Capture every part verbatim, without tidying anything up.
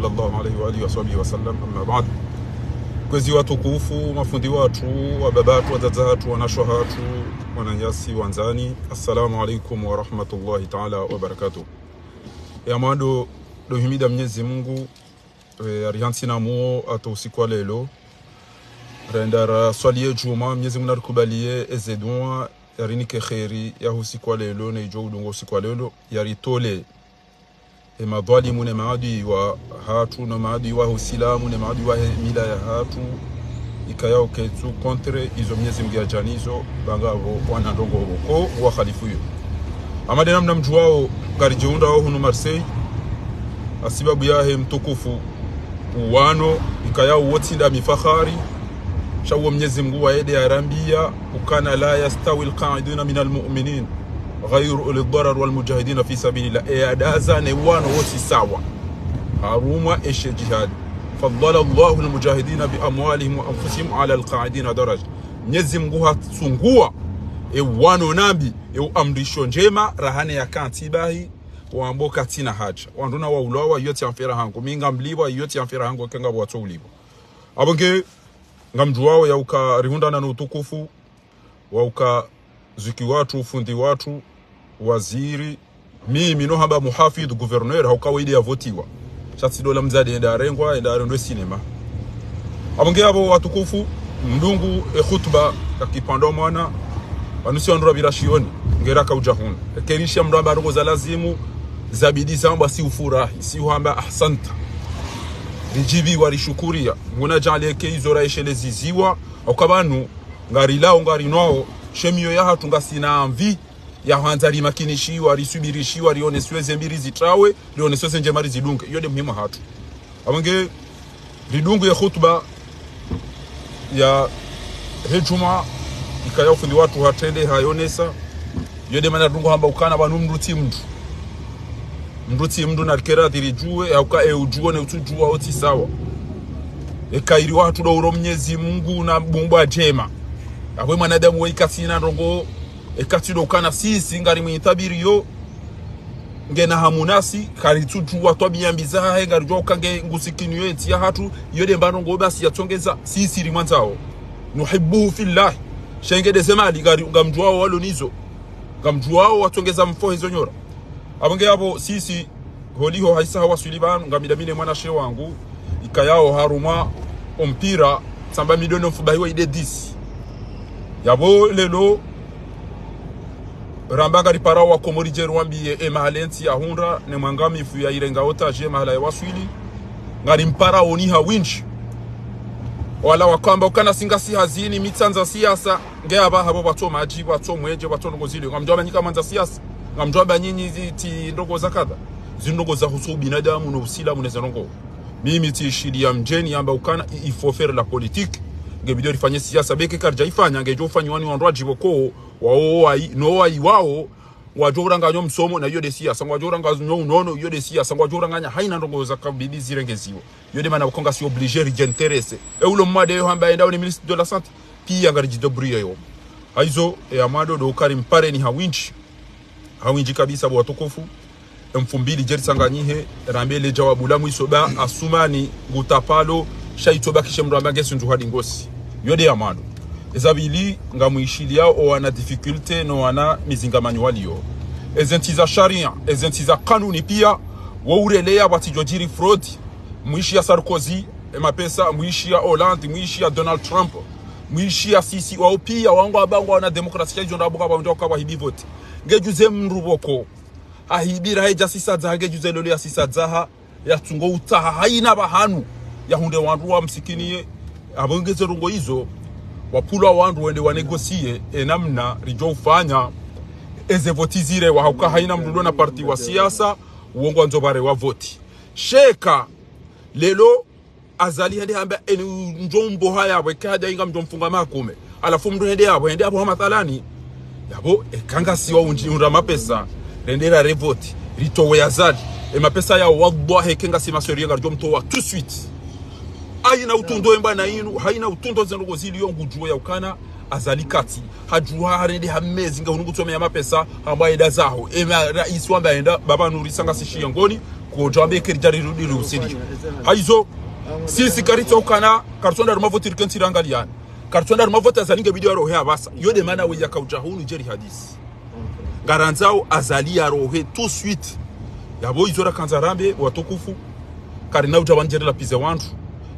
صلى الله عليه وآله وصحبه وسلم، أما بعد. Kwezi watukufu, mafundi watru, wababa hatru, wadzadze hatru, wanashe hatru, wananyasi, wandzani. Assalamu alaikum wa rahmatullahi ta'ala wa barakatuh. Ya mwando, ndo himida Mnyezi Mungu, e, yarihantsi na muo hata usiku wa leo. Renda raswali ye djumwa, Mnyezi Mungu narikubalie eze dua, yarinike kheri ya usiku wa leo, ne idjo udunga usiku wa leo, yaritole e madhwalimu ne maadui wahatru, no maadui wa usilamu, ne maadui wa he mila yahatru, ikayao ketsu contre izo Mnyezi Mungu yadja nizo, ba ngapvo wana ndrongoo pvoko wa khalifu yo. Ama de namna mdjuwao, ngaridjihundrao hunu Marseille, hasibabu yahe mtukufu uwano, ikayao wo tsi nda mifahari, sha uwo Mnyezi Mungu waye de yarambia, ukana: لا يستوي القاعدون من المؤمنين غير أولي الضرر والمجاهدين في سبيل الله. E adaza ne wano wo tsi sawa. Harumwa eshe jihadi. فضل الله المجاهدين بأموالهم وأنفسهم على القاعدين درجة. Mnyezi Mungu hatsungua e wano nambi, e uamrisho ndjema, raha ne yakantsi bahi, wambo katsina haja. Wandru na waulawa, iyo tsi affaire yahangu. Mi ngamlipvwa, iyo tsi affaire yahangu, eka ngapvo watso ulipvwa. Apvo nge, ngamdjuwao ya uka rihundrana no utukufu, wa uka zwiki watru, fundi watru, waziri, mimi no hamba muhafidh, gouverneur, ha uka waye de yavotiwa. Sha tsi dola mdzadze enda arengwa, enda arendwe sinema. Apvo nge apvo watukufu, mdungu e khutba ya kipvandwa mwana, pvanu si wandru rapvira shioni, ngera kaudja hunu. Eka rishiya mndru amba ndrongoo za lazimu, zabidi zambwa si ufurahi, si uhamba ahsanta. Ridjibiwa, rishukuria, nguna djaleke izo raesheleziziwa, ha uka pvanu, ngarilao, ngarinwao, she miyo yahatru ngasina anvi, ya hwandza rimakinishiwa, risubirishiwa, rionesiwe ze mbi rizitrawe, rionesiwe ze ndjema rizidunge. Iyo de muhimu hatru. Apvo nge ridungu ye khutba yahe djumwa, ikayao fundi watru hatrende hayonesa. Iyo de mana ridungu hamba ukana pvanu mndru tsi mndru. Mndru tsi mndru na rikera dhiri djuwe, ya uka e udjuo ne utsudjuwa wo tsi sawa. E kairi wahatru ndo uro Mnyezi Mungu na bumbwa djema. Apvo mwanadamu we ikatsina ndrongoo, eka tsi ndo ukana sisi ngari mwitabiriyo, ngena hamu nasi, karitsudjuwa twabia mbi zahahe, ngaridjuwa uka nge ngusikiniyo entsi yahatru, iyo de mba ndrongoo basi yatsongeza, sisi rimwandzao. نحبه في الله. Sha nge de ze mali, ngari, ngamdjuwao walo nizo. Ngamdjuwao watsongeza mfo hezo nyora. Apvo nge apvo sisi, holiho haisa hawaswili pvanu, ngamida mi ne mwanashe wangu, ikayao harumwa ompira, tsamba mi do no mfubahiwa ide dix. Yapvo leo, ramba ngaripara wa Komori dje ruwambiye e mahala entsi yahundra, ne mwangamifu ya irenga otage mahala yawaswili, ngarimpara oni ha windji. Wala wakamba ukana si ngasi hazini, mi tsandza siasa, nge apvaha pvo pvatso madji, pvatso mwenje, pvatso ndrongoo zilio. Ngamdjuwa ba nyi kamwandza siasa. Ngamdjuwa ba nyinyi zi tsi ndrongoo za kadha. Zi ndrongoo za husu ubinadamu no usilamu ne ze ndrongoo. Mimi tsi shili ya mdjeni yamba ukana i-, il faut faire la politique. Nge bidi rifanye siasa, ba eka karidja ifanya, ngedjo ufanyiwa ni wandru wadji pvoko, wao wai, no wai wao, ngwadjo uranganya o msomo na iyo de siasa, ngwadjo uranganya unono, iyo de siasa, ngwadjo uranganya haina ndrongoo za kabidi zirengeziwa. Iyo de mana pvoko ngasi obligé ridjintéresser. E ulo mwade yo hamba enda one ministre de la santé, piya ngaridjidébrouiller yo. Haizo, e amwando ndo ukari mpareni ha windji. Ha windji kabisa bo watukufu. E mfumbili dje ritsanganyihe, rambe le djawabu la mwiso ba Asumani ngutapalo, sha itso ba kishe mndru amba nge sindru hadi ngosi. Iyo de ya mwando. Eza pvili ngamwishiliao o wana difficulté no wana mizingamanyo walio. Eze ntsi za sharia, eze ntsi za kanuni piya, wo ureleya pvatsidjo djiri fraude, mwishiya Sarkozy, e mapesa, mwishiya Hollande, mwishiya Donald Trump, mwishiya sisi, wao piya, wao ngwamba ngwawana démocratie, sha izo ndrabo kapvandza uka pvwahibi vote. Ngedjuze mndru pvoko. Ahibira he dja sisa dzaha, ngedjuze lolo ya sisa dzaha, yatsungo utsaha, haina pvahanu, yahundre wandru wamsikiniye, apvo nge ze ndrongoo izo, wapvulwa wandru wende wanégocier, e namna ridjo ufanya, eze vote zire, wa ha uka haina mndru ndo na parti wa siasa, uwo ngwandzo pvare wa vote. Sha eka, leo, Azali hende hamba eni ndjo mboha yapvo, eka hadja inga mdjo mfunga makume. Halafu mndru hende yapvo, hende yapvo ha mathalani. Yapvo, eka ngasi wa undji undra mapesa, rende rare vote, ritowe Azali. E mapesa ya wallahi, eka ngasi masweri ngaridjo mtowa tout de suite. Haina utundo emba na inu, haina utundo ze ndrongoo zilio ngudjuo ya ukana, Azali katsi. Hadjuha harende ha mezi nga hunu ngutsome ya mapesa, hamba enda zaho. E ma raisi wamba enda, baba Nuri sanga si shiya ngoni, Kodjwambe keri djari rudi riusili. Haizo, sisi karitsaukana, karitsonda ruma voti rikentsi rangaliyani. Karitsonda ruma voti Azali nge bidi yarohe apvasa. Yo nde mana we yakaudja hunu djeri hadisi. Ngarandzao Azali yarohe tout de suite. Yapvo izo rakandza rambe, watukufu. Karina udja wandjeri lapvize wandru.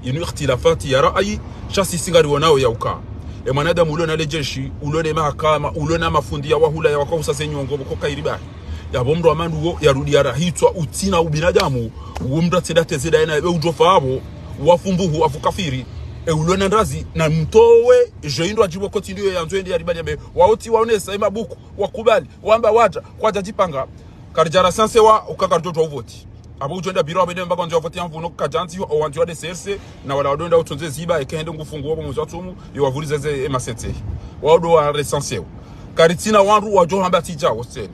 Inu ikhtilafati ya raayi, sha sisi ngariwonao yauka. E mwanadamu ulo na le jeshi, ulo ne mahakama, ulo na mafundi ya wahula ya wakausa ze nyongo, pvoko kairi bahi. Yapvo mndru wa manu wo, yarudi yarahitswa, utsina ubinadamu, uwo mndru atsenda tezeda yena, ebe udjofa apvo, wafumbuhu, afu kafiri, e ulo na ndrazi, na mtowe, je indro adjibu koti ndiyo yandzo ende yaribali yabe, waoti waonesa, e mabuku, wakubali, wamba wadja, kwadja djipanga, karidjara sanse wa, uka karidjodjwa uvoti. Apvo udjoenda biro apvo ende mba kwandzo ya voti ya mvuno, kadjandzi, o wandzi wa D C R C, na wala wadjoenda utsondze ziba, eke hende ngufungu wapvo mwezi wa tsumu, yo wavurize ze, e masense. Wao ndo wa resanse wo. Karitsina wandru wadjo hamba tsi djao seni.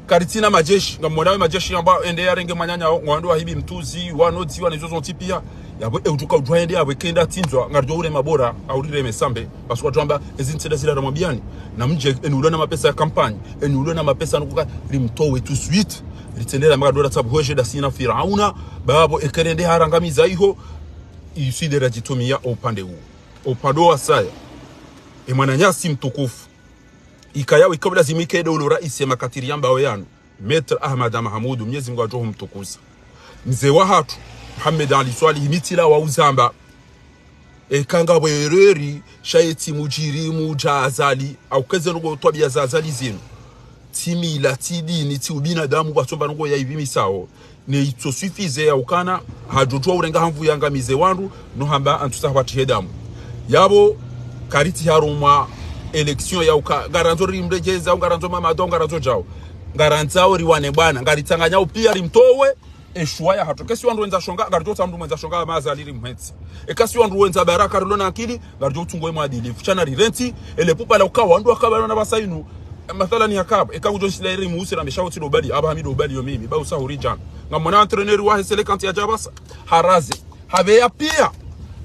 Karitsina majeshi, ngamwona we majeshi yamba ende yarenge mwananya wo, ngwandro wahibi mtsuzi, wanodziwa, nizo zontsi pia. Yapvo, e udjuka udjwa ende, yapvo kenda tsindzwa, ngaridjo ure mabora, aurire mesambe, parce que wadjwamba, ezi ntsida zila ramwambiani. Na mdje, eni ulo na mapesa ya kampanyi, eni ulo na mapesa nukuka, rimtowe tout de suite, ritsendera makadora tsabu hoje da sina Firauna, bapvo ekerende harangamiza iho, iside radjitumia opande uwo. Opande wa saya. E mwananyasi mtukufu. Ikaya we kabla zimike ndo ulo raisi ya makatiri yamba we yanu. Maître Ahmada Mahamudu, Mnyezi Mungu adjo humtukuza. Mze wahatru, Muhammad Ali Swalihi, mitila wa uzamba. Eka ngapvo ereri, sha yetsi mudjiri mudja Azali, au keze nuko twabia za Azali zinu. Tsi mila, tsi dini, tsi ubinadamu, kwatsomba nuko ya ivi misao. Ne itso suffise yaukana, hadjodjuwa urenga hamvu yangamize wandru, no hamba antsusa hwatsi hedamu. Yapvo, karitsi harumwa élection yauka, ngarandzo rimredjeza, ngarandzo Mamadu, ngarandzo djao. Ngarandzao riwane bwana, ngaritsanganyao pia rimtowe, eshuwa yahatru. Eka si wandru wendza shonga, ngaridjo tsa mndru mwendza shonga, maza liri mhetsi. Eka si wandru wendza baraka rilo na akili, ngaridjo tsungo mwadilifu. Sha na rirentsi, ele pupa la uka wandru wakabalwa na pvasa inu. Mathalani hakapvo, eka kudjo shila iri musi na mishawo tsi ndo bali, apva hami ndo bali yo mimi, ba usa huri djana. Ngamwona entraîneur wahe sele kanti yadja pvasa, haraze. Hapveya pia,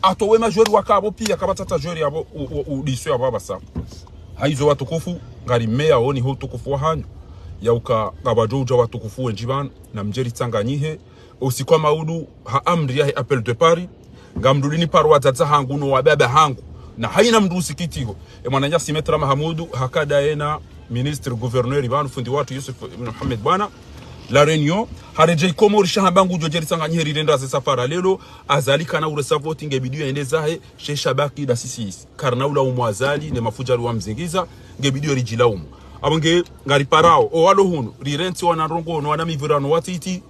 atowe majori wakapvo pia, kapvatsi hata jori yapvo, u, u, u, diso yapvo pvasa. Haizo watukufu, ngari meya oni ho utukufu wahanyu. Yauka, ngapvadjo udja watukufu wendji pvanu, na mdje ritsanganyihe, usiku wa maudu, ha amri yahe Appel de Paris, ngamdulini paro wadzadze hangu no wababa hangu, na haina mndru usikitiho. E mwananyasi Maître Mahamudu, hakada yena ministre gouverneur pvanu fundi watru Yusuf Mohamed Bwana, La Réunion, haredjei Komori sha hamba ngudjo dje ritsanganyihe rirenda ze safara lelo, Azali kana uresa voti nge bidi yende zahe, she shabaki da sisi. Karina ula umu Azali, ne mafudjari wa mzingiza, nge bidi yo ridjila umu. Apvo nge ngari parao, o walo hunu, rirentsi wana ndrongo, no wana mivurano watiti,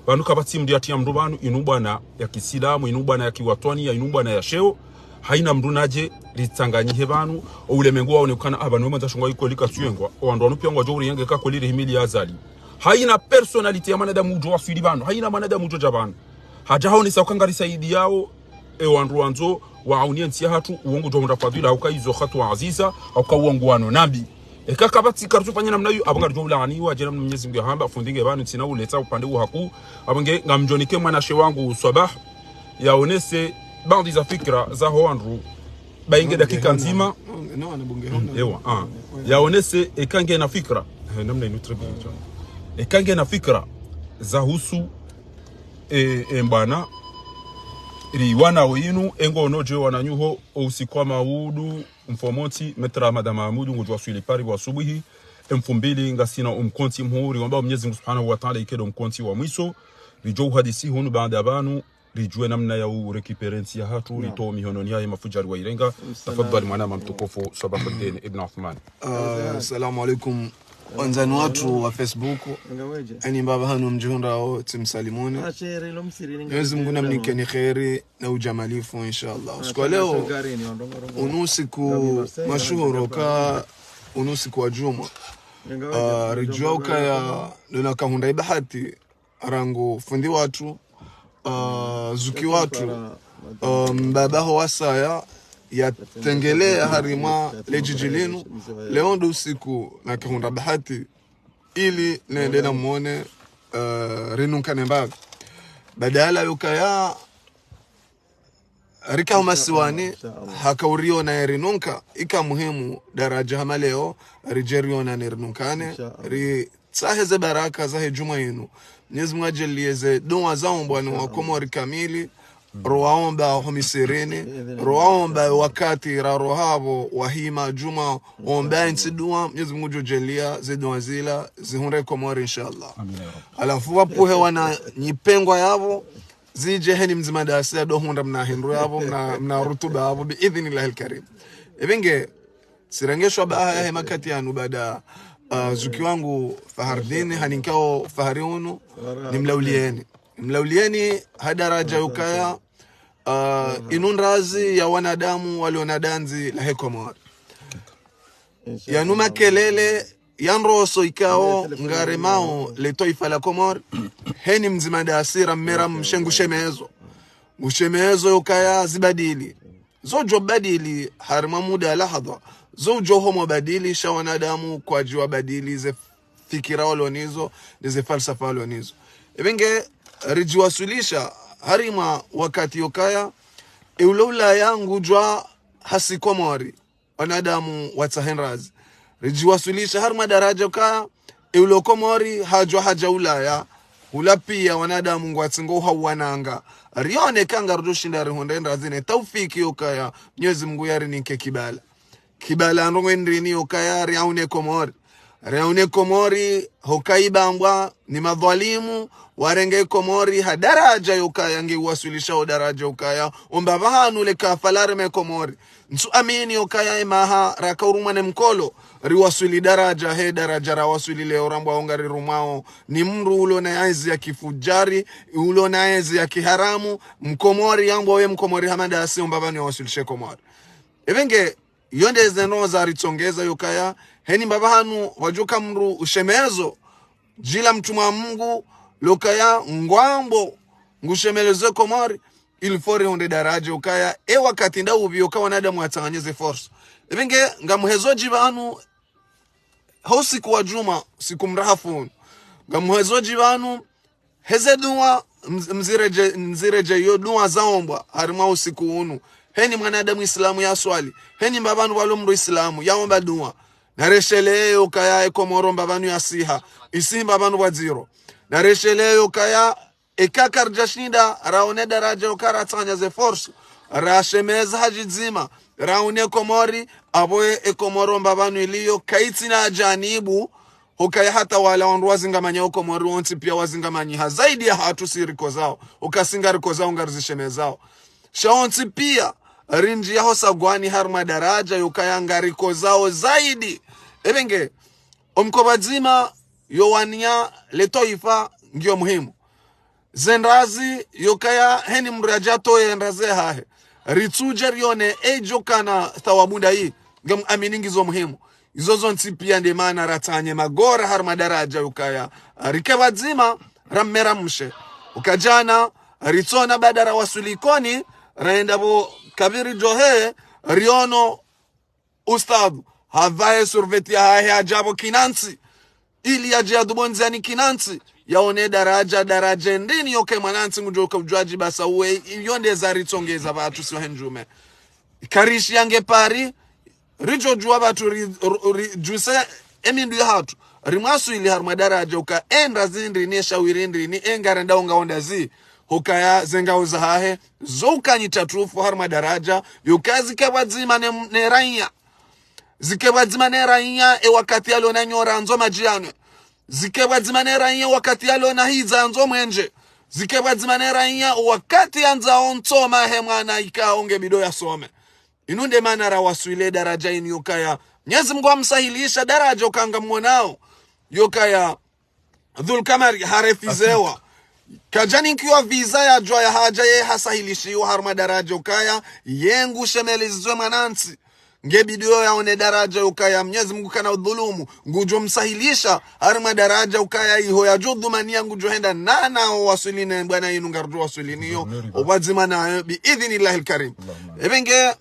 pvanu kapvatsi mndru yatria mndru pvanu, inu bwana ya kisilamu, inu bwana ya kiwatwani, ya inu bwana ya sheo, haina mndru nadje, ritsanganyihe pvanu, o ulemengu waone ukana, apvanu we mwendza shonga iko lika tsuyengwa, o wandru wanu pia ngwadjo uriyenge ka kweli rihimili ya Azali. Haina personnalité ya mwanadamu udjo waswili pvanu, haina mwanadamu udjo dja pvanu. Hadja haonesa uka ngari saidi yao, e wandru wandzo, waaunie ntsi yahatru, uwo ngudjo hundra fadhila, hauka izo khatu wa aziza, hauka uwo ngu wano nambi. Eka kapvatsi karitsu fanya namna iyo, apvo ngaridjo ulaaniwa, djena Mnyezi Mungu yahamba, fundi nge pvanu, ntsina uletsa upande uhaku, apvo nge ngamdjonike mwanashe wangu Swabah, yaonese, baadhi za fikra, za ho wandru, bainge dakika ndzima, ewa, ah. Yaonese, eka nge na fikra, eh, namna inu très bien, eka nge na fikra, za husu, e, e mbwana, ri wana winu, engo onodje wananyuho, o usiku wa maudu, mfomontsi, Maître Ahmada Mahamudu, ngudjo waswili pari wa subuhi, e mfumbili, ngasina umkontsi mhuu, riwamba Mnyezi Mungu Subhanahu wa Ta'ala, ike ndo mkontsi wa mwiso, ridjo uhadisi hunu baada pvanu, ridjuwe namna ya urécupérer ntsi yahatru, ritowe mihononi yahe mafudjari wa irenga. Tafadhali mwanama mtukufu, Sabahuddin Ibn Uthman. Ah, assalamu alaikum. Wandzani watru wa Facebook. Eni mbaba hanu mdjihundrao, tsimsalimuni. Mnyezi Mungu namnikeni kheri na udjamalifu, inshallah. Usiku wa leo, unu usiku mashuhuri ka unu usiku wa djumwa. Ah, ridjuwa ukaya, luna kahundra ibahati, rangu fundi watru, ah, zuki watru, ah, mbaba ho wasaya, yatengelea harimwa le djidji linu, leo ndo usiku nakahundra bahati, ili nende namwone, ah, rinunkane mbapvi. Badala yukaya, rika umasiwani, haka uriona ye rinunka, ika muhimu daradja hama leo, ridje riona ne rinunkane, ritsahe ze baraka zahe djumwa inu. Mnyezi Mungu ajaliye ze dua zaombwa ni Wakomori kamili. Rowaomba ho misirini, rowaomba wakati raro hapvo wahima djumwa, waomba entsi dua, Mnyezi Mungu ngudjo jaliya ze dua zila zihundre Komori, inshallah. Halafu wapvuhe wana nyipengwa yapvo, zidje heni mdzima ndasi ya ndo hundra mna hindru yapvo, mna, mna rutuba yapvo, bi idhnillahil karim. Ebe nge, tsirenge shwabaha yahe makati yanu baada, ah, zuki wangu Fahardine, haninkao fahari unu, nimlauliyeni. Nimlauliyeni ha daraja yukaya, ah, inu ndrazi ya wanadamu walio na dandzi lahe Komori. Yanu makelele, ya ndroso ikao ngaremao le twaifa la Komori, heni mdzima ndasi ra mmera mshe ngushemezo. Ngushemezo yukaya zibadili. Zo udjo badili harimwa muda lahadha. Zo udjo homo badili sha wanadamu kwadjuwa badili ze fikira walo nizo, ne ze falsafa walo nizo. Ebe nge ridjiwaswilisha harimwa wakati yukaya, e ulo Ulaya ngudjwa hasi Komori, wanadamu watsahe ndrazi. Ridjiwaswilisha harimwa daraja yukaya, e ulo Komori hadjwa hadja Ulaya, hula piya wanadamu ngwatsingo hauwananga. Rione ka ngarudjo shinda rihundre ndrazi ne taufiki yukaya, Mnyezi Mungu yarininke kibala. Kibala ndrongo ndrini yukaya riaune Komori. Riaune Komori, hoka ibambwa ni madhwalimu, warenge Komori ha daraja yukaya nge waswilisha ho daraja yukaya, ombapvi hanu le kafa lareme Komori. Ntsu amini yukaya emaha raka urumwa ne mkolo, riwaswili daraja, he daraja rawaswili leo rambwa onga rirumwao ni mndru ulo na ezi ya kifujari, ulo na ezi ya kiharamu, Mkomori yambwa oye Mkomori hama ndasi ombapvi ni waswilishe Komori. Ebe nge, iyo nde ze ndrongo zaritsongeza yukaya, heni mbapvi hanu wadjuka mndru ushemezo, djila mtrumwa Mungu, lokaya ngwambo, ngushemelezo Komori, il faut rihundre daraja yukaya, e wakati nda upvi yukaya wanadamu watsanganye ze force. Ebe nge, ngamhezo dji pvanu, ho usiku wa djumwa, usiku mrahafu unu. Ngamhezo dji pvanu, heze dua, mz-, mziredje, mziredje yo dua zaombwa, harimwa usiku unu. Heni mwanadamu Islamu yaswali. Heni mbapvi hanu pvalo mndru Islamu, yaomba dua. Naresheleyo kaya e Komoro mbapvi hanu yasiha. Isihi mbapvi hanu pvwadziro. Naresheleyo kaya eka karidjashinda, raone daraja yukaya ratsanganya ze force. Rashemeza hadjidzima. Raune Komori, apvo e Komoro mbapvi hanu iliyo, kaitsina ajanibu, hukaya hata wala wandru wazingamanya Komori wontsi piya wazingamanyiha zaidi ya hatru si rikozao, huka si ngarikozao ngarizishemezao. Sha wontsi piya, rindjiya ho sagwani harimwa daraja yukaya ngarikozao zaidi. Ebe nge, omko pvadzima yo waniya le twaifa ngiyo muhimu. Ze ndrazi yukaya heni mndru yadja toye ndrazi hahe. Ritsudje rione edjo kana thawabu ndayi, ngam amini ngizo muhimu. Izo zontsi piya nde mana ratsanye magora harimwa daraja yukaya, rike pvadzima, rammera mshe. Uka djana, ritsona baada rawaswili Ikoni, raenda pvo kabiri djohe, riono ustadhu, hapvaye surveti yahahe hadja pvo kinantsi, ili yadje yadubondzani kinantsi, yaone daraja, daraja ndrini yoke mwanantsi ngudjo ka udjuwadji basa uwe, iyo nde zaritsongeza pvatsu siwa hendjume. Karishi yange pari, ridjo djuwa pvatsu ri, ri, ri, djuse emindru yahatru. Rimwaswili harimwa daraja uka e ndrazi ndrini, e shawiri ndrini, e ngarendao ngaonda zi. Hukaya ze ngao zahahe, zo ukanyi tatufu harimwa daraja, yukaya zike pvadzima ne, ne raiya. Zike pvadzima ne raiya, e wakati yalona nyora ndzo madji yanwe. Zike pvadzima ne raiya, wakati yalona hidza ndzo mwenje. Zike pvadzima ne raiya, wakati yandzao ntsoma he mwana ikao nge bido yasome. Inu nde mana rawaswili daraja inu yukaya. Mnyezi Mungu amsahilisha daraja uka ngamwonao. Yukaya Dhulkamari harefizewa. Kadjaninkiwa visa yadjuwa yahadja ye hasahilishiwa harimwa daraja ukaya, ye ngushemelezizwe mwanantsi. Nge bidiyo yaone daraja ukaya, Mnyezi Mungu kana udhulumu, ngudjo msahilisha harimwa daraja ukaya, iho yadjo dhumaniya ngudjo henda nana owaswili ne bwana inu ngarudjo waswili niyo, opvadzima nayo, bi idhnillahil karim. Ebe nge,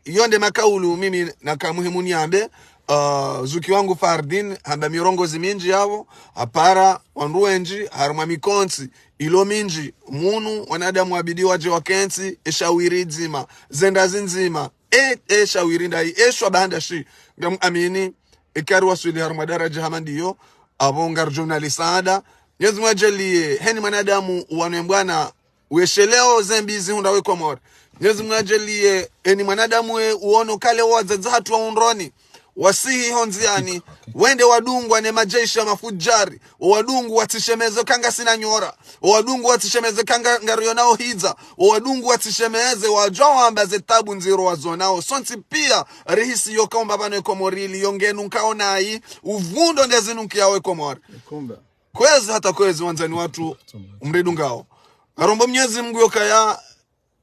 iyo nde makaulu mimi naka muhimu niyambe, ah, zuki wangu Fardin, hamba mirongozi mindji yapvo, hapara wandru wendji, harimwa mikontsi, ilo mindji, munu, wanadamu wabidi wadje wakentsi, eshawiri dzima, ze ndrazi ndzima, e, eshawiri ndayi, eshwa baanda shi, ngam amini, ekari waswili harimwa daraja hama ndiyo, apvo ngarudjo na lisaada, Mnyezi Mungu ajaliye heni mwanadamu uwano embwana, uesheleo zembi zihundra we Komori. Mnyezi Mungu ajaliye heni mwanadamu we uono kale wadzadze hatru wa undroni, wasihi hondziani, wende wadungwa ne majeshi ya mafujari, owadungu watsishemeze kanga sina nyora, owadungu watsishemeze kanga ngarionao hidza, owadungu watsishemeze wadjwa wamba ze tabu ndziro wazonao. Sontsi pia rihisi yoka umba pvano e Komori ili yongenu nkaonayi, uvundo nde zinu nkiyawo e Komori. Kwezi hata kwezi wandzani watru umridungao. Ngarombo Mnyezi Mungu yokaya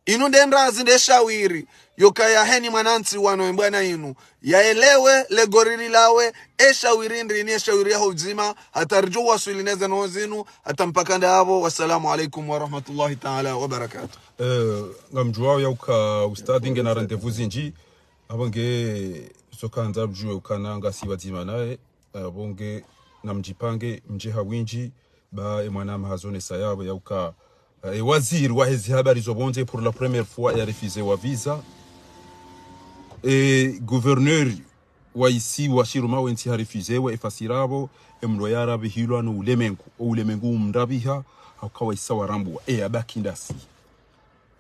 inu nde ndrazi nde shawiri, yokaya heni mwanantsi wano embwana inu, yaelewe legoriri lawe, eshawiri ndrini, eshawiri yaho udzima, hata ridjo waswili neze no zinu, hata mpaka ndapvo. Wassalamu alaikum warahmatullahi taala wabarakatuh. Eh, ngamdjuwao yauka ustadhi ngena rendez-vous zindji, apvo nge soka handza mdjuwe ukana ngasi pvadzima naye, apvo nge namdjipange mdje ha windji, ba e mwana mahazone sayapvo yauka, eh, e waziri wa hezi habari zo pvondze pour la première fois ya refusé wa visa. E gouverneur wa isiwa shiruma wentsi ha refusé wa efasirapvo, e mndru yarabihilwa no ulemengu, o ulemengu umrabiha, hauka wa isa warambuwa, e yabaki ndasi.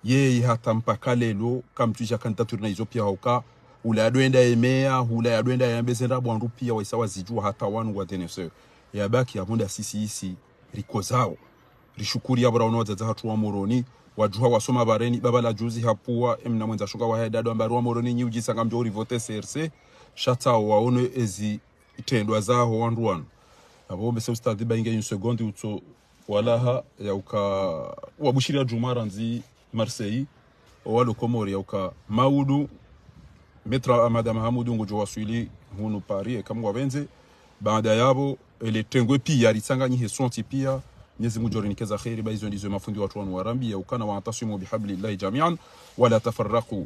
Yeye hata mpaka lelo, kamtsudja candidature na izo pia hauka, hula yadwenda emea, hula yadwenda yambeze ndrabo wandru pia wa isa wazidjuwa hata wanu wa D N S E. Yabaki apvo ndasi sisi, rikozao. Rishukuri yapvo raono wadzadze hatru wa Moroni, wadjuha wasoma pvareni, baba la juzi hapvuwa, emna mwendza shunga wa hedado ambari wa Moroni nyi udjisa ngamdjo urivote C R C, sha tsao waono ezi itrendwa zaho wandru wanu. Apvo mbese ustadhi ba inge une seconde utso walaha yauka wabushiri ya djumwa randzi Marseille, owalo Komori yauka maudu, Maître Ahmada Mahamudu ngudjo waswili hunu Paris, eka Mngu apvendze. Baada yapvo, ele tengwe pia ritsanganyihe sontsi pia, Mnyezi Mungu djorinike za kheri, ba izo ndizo mafundi watru wanu warambi, yaukana واعتصموا بحبل الله جميعا ولا تفرقوا.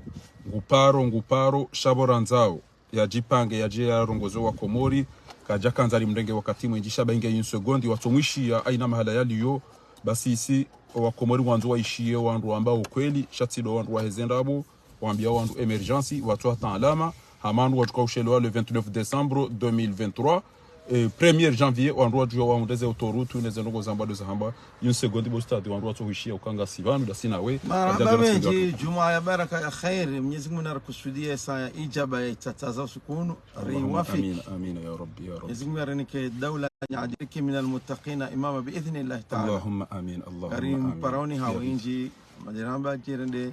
Nguparo, nguparo, sha pvo randzao yadjipange, yadje yarongoze wa Komori, kadjakandza rimrenge wakati mwendji, sha ba inge une seconde, watsomwishiya aina mahala yaliyo, basi isi, wa Komori wandzo waishiye wandru wamba ukweli, sha tsi ndo wandru waheze ndrabo, wambia wandru émergence, watsu hata alama, hama wandru watsuka ushelewa le vingt-neuf décembre deux mille vingt-trois, eh, premier janvier, wandru wadjuwa wahundre ze autoroute, neze ndrongo zamba ndo zahamba, une seconde bo ustadhi wandru watsohwishiya ukanga si pvanu, ndasi nawe. Marahaba mendji, djumwa ya baraka ya kheri, Mnyezi Mungu narikusudiye saya ijaba ya itataza usiku unu, اللهم riwafi. آمين، آمين يا رب، يا رب. Mnyezi Mungu yarinike daula ya adiliki من المتقين إماما بإذن الله تعالى. اللهم آمين، اللهم آمين. Karim paraoni يا رب. Hawindji, madiramba jirende,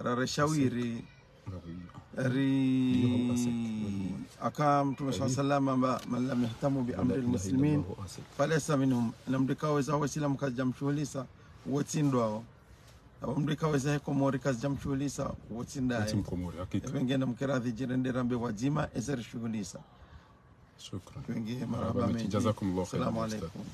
rare shawiri, ri aka Mtrume swalla sallam amba, من لم يهتم بأمر المسلمين فليس منهم. Na mndru ikao eza Waislamu kazidjamshuhulisa, wotsi ndwawo. Na mndru ikao eza he Komori kazidjamshuhulisa, wotsi ndaye. Wotsi Mkomori, hakika. Ebe ngena mkiradhi jirende rambe wadzima, eze rishuhulisa. Shukran. Wenge marahaba mendji. Jazakumullahu khairan, ustadh. Salamu alaikum.